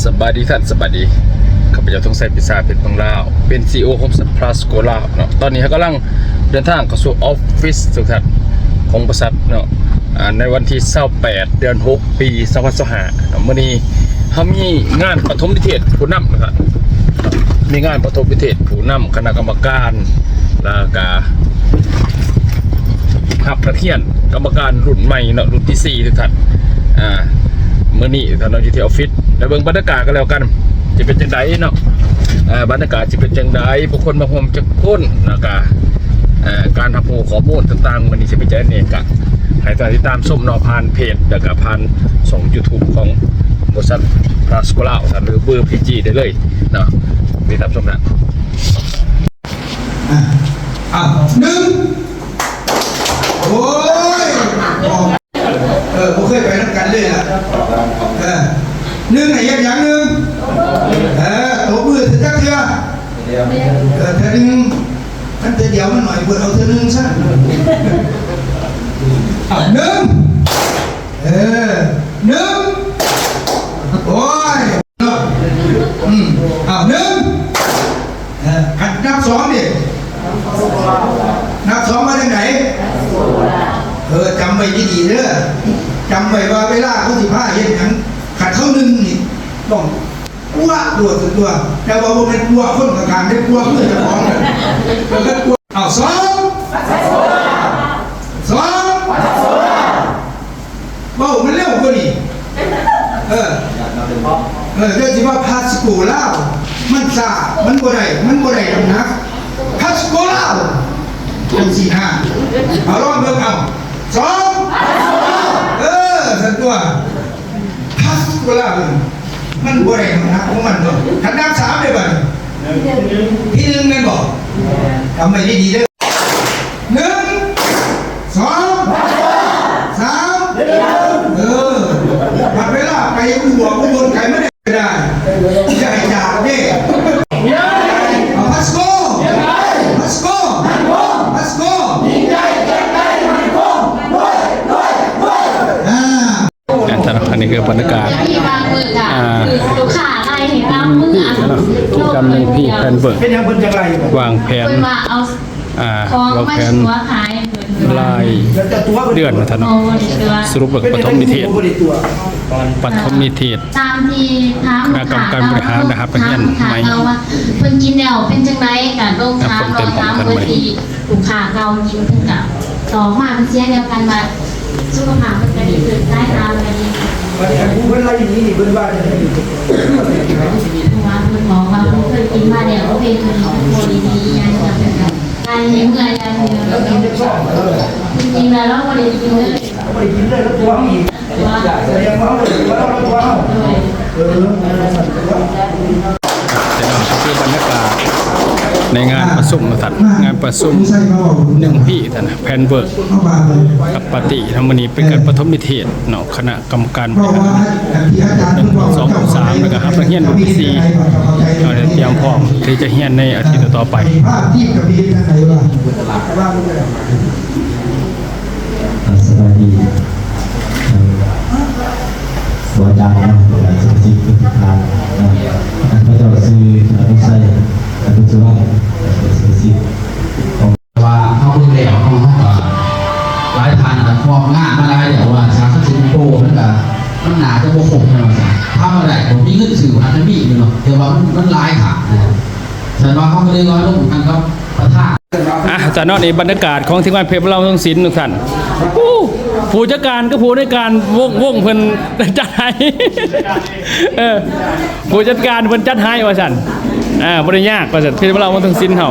ສະບາຍດີທ່ານ ສະບາຍດີ. ຂ້າພະເຈົ້າ ທອງໄຊ ປິດສາ ເພັດເມືອງລາວ ເປັນ ຊີອີໂອ ຂອງ Plus Gold ລາວເນາະ. ຕອນນີ້ເຮົາກຳລັງເດີນທາງເຂົ້າສູ່ອອບຟິດ ທຸກທ່ານ ຂອງບໍລິສັດເນາະ ອ່າ ໃນວັນທີຊາວແປດ ເດືອນຫົກ ປີສອງພັນຊາວຫ້າເນາະ. ມື້ນີ້ເຮົາມີງານປະຖົມນິເທດຜູ້ນຳເນາະ ມີງານປະຖົມນິເທດຜູ້ນຳຄະນະກຳມະການ ແລ້ວກະຮັບນັກຮຽນກຳມະການລຸ້ນໃໝ່ເນາະ ລຸ້ນທີສີ່ ທຸກທ່ານ. ອ່າ ມື້ນີ້ທ່ານເນາະ ຢູ່ທີ່ອອບຟິດ ແລ້ວເບິ່ງບັນຍາກາດກັນແລ້ວກັນ ຈະເປັນຈັ່ງໃດເນາະ ເອີ ບັນຍາກາດຈະເປັນຈັ່ງໃດ ຜູ້ຄົນມາຮ່ວມຈັກຄົນ ແລ້ວກະ ເອີ ການຮັບຮູ້ຂໍ້ມູນຕ່າງໆ ມື້ນີ້ຈະເປັນຈັ່ງໃດແດ່ ກະໃຫ້ທ່ານຕິດຕາມຊົມເນາະ ຜ່ານເພຈ ແລ້ວກະຜ່ານຊ່ອງ YouTube ຂອງບໍລິສັດ Plus Gold ລາວ ຫຼື ເບີ ພີ ຈີ ໄດ້ເລີຍເນາະ ຕິດຕາມຊົມນະ. ອ່ະ ອ້າວ ໜຶ່ງ ໂອ້ຍ ເອີ ບໍ່ເຄີຍໄປນຳກັນເລີຍລະ ເອີ ໜຶ່ງ ໃຫ້ເຮັດຫຍັງ ໜຶ່ງ ເອີ ຕົບມືໃສ່ຈັກເທື່ອ ເອີ ເທື່ອໜຶ່ງ ມັນເທື່ອດຽວມັນໜ້ອຍໂພດ ເອົາເທື່ອໜຶ່ງຊະ ອ້າວ ໜຶ່ງ ເອີ ໜຶ່ງ ໂອ້ຍ ເນາະ ອືມ ອ້າວ ໜຶ່ງ ເອີ ນັບສອງເດ້ ນັບສອງວ່າຈັ່ງໃດ? ເອີ ຈຳໄວ້ດີໆເດີ ຈຳໄວ້ວ່າເວລາເຂົາຊິພາເຮັດຫຍັງ ຄັນເຂົາໜຶ່ງນີ້ ຕ້ອງປົວໂລດ ຕົວະ ແຕ່ວ່າບໍ່ແມ່ນປົວຄົນຂ້າງໆເດ້ ປົວມືເຈົ້າຂອງ ເອີ ປົວ ເອົາ ສອງ ສອງ ເວົ້າມັນເລັວກວ່ານີ້ ເອີ ເອີ ຢ່າຊິວ່າ Plus Gold ລາວ ມັນຊ້າ ມັນບໍ່ໄດ້ ມັນບໍ່ໄດ້ນ້ຳໜັກ Plus Gold ລາວ ຈັ່ງຊີ້ນະ ເອົາລອງເບິ່ງ ເອົາ ສອງ ເອີ ຊັ້ນຕົວະ Plus Gold ລາວ ມັນບໍ່ໄດ້ນ້ຳໜັກຂອງມັນເນາະ ຄັນນັບສາມເດ້ບາດນີ້ ທີໜຶ່ງແມ່ນບໍ່? ຈຳໄວ້ດີໆເດີ. ໜຶ່ງ ສອງ ສາມ ເອີ ບັດເວລາໄປອຸບົນ ອຸບົນໄກມາໄດ້ ໄດ້ ຢ່າໃຫ້ຢາກເດ້ ເອົາ Plus Gold Plus Gold Plus Gold ອ່າ ອັນນີ້ຄືບັນຍາກາດ ອ່າ ລູກຄ້າໄລ່ໃຫ້ຕາມມື ອ່າ ກິດຈະກຳ ໜຶ່ງ ພີ ແພນເວີກ ວາງແຜນ ອ່າ ວາງແຜນລາຍເດືອນ ວ່າຊັ້ນເນາະ ສະຫຼຸບແລ້ວກໍປະຖົມນິເທດ ປະຖົມນິເທດ ຕາມທີ່ທາງ ຄະນະກຳມະການບໍລິຫານ ໄດ້ຮັບນັກຮຽນໃໝ່ ເພິ່ນກິນແລ້ວເປັນຈັ່ງໃດ ກະລົງຖາມ ເພິ່ນເຕີມ ເພິ່ນ ເພິ່ນ ລູກຄ້າເກົ່າກິນ ເພິ່ນກະຕອບມາເປັນສຽງດຽວກັນວ່າ ສຸຂະພາບເພິ່ນກະດີຂຶ້ນ ສາຍຕາເພິ່ນກະດີຂຶ້ນ. ບັດນີ້ອັນຜູ້ເພິ່ນໄລ່ໜີນີ້ ເພິ່ນວ່າຈັ່ງໃດ? ເພາະວ່າເພິ່ນບອກວ່າເພິ່ນເຄີຍກິນມາແລ້ວ ໂອເຄ ໂຕນີ້ມັນບໍ່ໄດ້ດີອີ່ຫຍັງ ແລ້ວເພິ່ນກະໄລ່ໃຫ້ເມືອຢ່າງດຽວ ເພິ່ນກິນແລ້ວລາວບໍ່ໄດ້ກິນເລີຍ ບໍ່ໄດ້ກິນເລີຍ ແລ້ວຕົວະເຮົາອີກ ສະແດງວ່າເຮົາບໍ່ໄດ້ຕົວະເຮົາ ເຮົາຕົວະເຮົາ ເອີ ນັ້ນແຫຼະ ຄືບັນຍາກາດໃນງານປະຊຸມວ່າຊັ້ນ ງານປະຊຸມ ໜຶ່ງ ພີ ນັ້ນນະ ແພນເວີກ ກັບປາຕີເນາະ. ມື້ນີ້ເປັນການປະຖົມນິເທດເນາະ ຄະນະກຳມະການບໍລິຫານ ໜຶ່ງ ສອງ ສາມ ແລ້ວກໍຮັບນັກຮຽນລຸ້ນທີສີ່ ເຮົາໄດ້ຕຽມພ້ອມທີ່ຈະຮຽນໃນອາທິດຕໍ່ໆໄປ. ອ່າ ສະບາຍດີ ເອີ ອາຈານເນາະ ອາຈານສຸພະສິດ ເນາະ ຂ້າພະເຈົ້າຊື່ ອານຸໄຊ ອານຸສະວັນ ອາຈານສຸພະສິດ ເພາະວ່າເຮົາເບິ່ງແລ້ວເນາະ ເຮົາກະ ຫຼາຍທ່ານກະງອກງາມມາຫຼາຍແລ້ວວ່າ ສາມສິບໂປ ມັນກະ ມັນໜ້າຈະບໍ່ຄົບ ແມ່ນວ່າຊັ້ນ ທຳມາໄດ້ ບໍ່ມີເງິນຊື້ ຫາກະມີຢູ່ເນາະ ແຕ່ວ່າມັນ ມັນຫຼາຍຄັກນະ. ສະນັ້ນວ່າເຮົາກະເລີຍວ່າລົງກັນກັບປະທານ ອ່ະ ຕອນນີ້ບັນຍາກາດຂອງທີມງານເພຈລາວວັນທອງສິນ ທຸກທ່ານ ໂອ້ ຜູ້ຈັດການກັບຜູ້ອຳນວຍການວົງ ວົງເພິ່ນຈັດໃຫ້ ເອີ ຜູ້ຈັດການເພິ່ນຈັດໃຫ້ວ່າຊັ້ນ ອ່າ ບໍ່ໄດ້ຍາກວ່າຊັ້ນ ເພຈລາວວັນທອງສິນເຮົາ.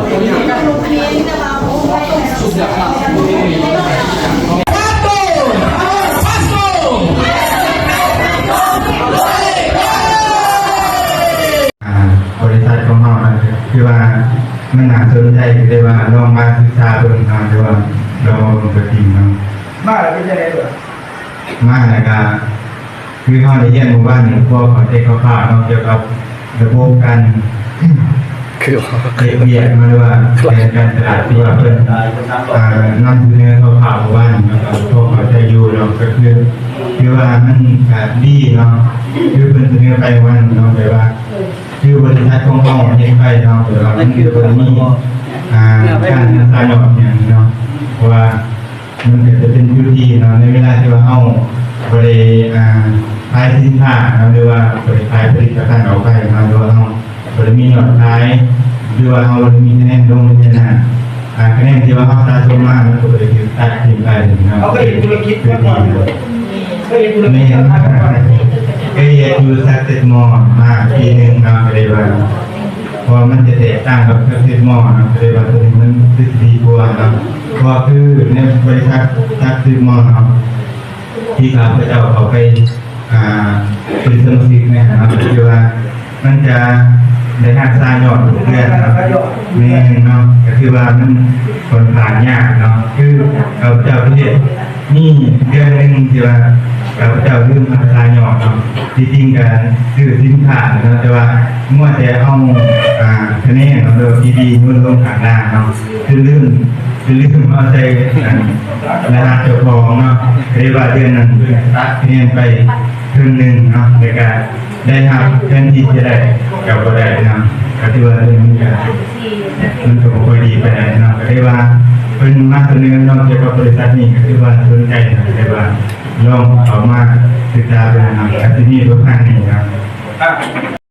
ອ່າ ບໍລິສັດຂອງເຮົານະ ຄືວ່າມັນໜ້າສົນໃຈ ກໍເລີຍວ່າລອງມາສຶກສາເບິ່ງເນາະ ຫຼືວ່າລອງມາເບິ່ງຕົວຈິງເນາະ. ມາແລ້ວເປັນຈັ່ງໃດເອີ? ມາແລ້ວກະ ຄືເຮົາໄດ້ຮຽນມື້ວານນີ້ ພໍເຂົ້າໃຈຄ່າວໆເນາະ ກ່ຽວກັບລະບົບການ ຄືວ່າ ເຮັດວຽກເນາະ ຫຼືວ່າແຜນການຕະຫຼາດທີ່ວ່າເພິ່ນ ອ່າ ນຳສະເໜີຄ່າວໆມື້ວານນີ້ເນາະ ກໍພໍເຂົ້າໃຈຢູ່ເນາະ ກໍຄື ຄືວ່າມັນກະດີເນາະ ຄືເພິ່ນສະເໜີໄປມື້ວານນີ້ເນາະ ແບບ ທາງຂອງເຮົາເຮັດໄປເນາະ ແຕ່ວ່າມັນກໍບໍ່ໄດ້ມີ ອ່າ ການຮັກສາຍອດຫຍັງເນາະ ເພາະວ່າມັນກໍຈະເປັນຈຸດດີເນາະ ໃນເວລາທີ່ວ່າເຮົາບໍ່ໄດ້ ອ່າ ຂາຍສິນຄ້າເນາະ ຫຼືວ່າບໍ່ໄດ້ຂາຍຜະລິດຕະພັນອອກໄປເນາະ ຫຼືວ່າເຮົາ ບໍ່ໄດ້ມີຍອດຂາຍ ຫຼືວ່າເຮົາບໍ່ໄດ້ມີຄະແນນລົງໃນນັ້ນ ອ່າ ຄະແນນທີ່ວ່າເຮົາສະສົມມາ ມັນກໍບໍ່ໄດ້ຖືກຕັດຖິ້ມໄປເນາະ. ເຮົາເຄີຍເຮັດທຸລະກິດມາກ່ອນ ເຄີຍເຮັດທຸລະກິດມາກ່ອນ ເຄີຍເຮັດຢູ່ Success Mall ມາປີໜຶ່ງເນາະ ກໍເລີຍວ່າ ເພາະວ່າມັນຈະແຕກຕ່າງກັບ Success Mall ເນາະ ກໍເລີຍວ່າຕົວນີ້ມັນຄືຊິດີກວ່າເນາະ ເພາະວ່າຄືໃນບໍລິສັດ Success Mall ເນາະ ທີ່ຂ້າພະເຈົ້າເຂົ້າໄປ ອ່າ ເປັນສະມາຊິກໃນຫັ້ນເນາະ ກໍຄືວ່າມັນຈະໄດ້ຮັກສາຍອດທຸກເດືອນເນາະ. ແມ່ນເນາະ ກໍຄືວ່າມັນຂ້ອນຂ້າງຍາກເນາະ ຄືຂ້າພະເຈົ້າເຮັດມີເດືອນໜຶ່ງທີ່ວ່າຂ້າພະເຈົ້າລືມຮັກສາຍອດເນາະ. ທີ່ຈິງກໍຊື້ສິນຄ້າເນາະ ແຕ່ວ່າມົວແຕ່ເອົາ ອ່າ ຄະແນນເນາະ ຫຼືວ່າ PB ໂຍນລົງຂ້າງລ່າງເນາະ ຄືລືມ ຄືລືມເອົາໃສ່ ອັນ ລະຫັດເຈົ້າຂອງເນາະ ເລີຍວ່າເດືອນນັ້ນເພິ່ນຕັດຄະແນນໄປເຄິ່ງໜຶ່ງເນາະ ແລ້ວກະໄດ້ຮັບແທນທີ່ຈະໄດ້ກໍບໍ່ໄດ້ເນາະ ກໍຖືວ່າເລື່ອງນີ້ກໍ ມັນກໍບໍ່ຄ່ອຍດີປານໃດເນາະ ກໍເລີຍວ່າເພິ່ນມາສະເໜີເນາະ ກ່ຽວກັບບໍລິສັດນີ້ ກໍຖືວ່າສົນໃຈເນາະ ເລີຍວ່າລອງເຂົ້າມາສຶກສາເບິ່ງເນາະ ກໍຊິມີເບິ່ງທາງນີ້ເນາະ.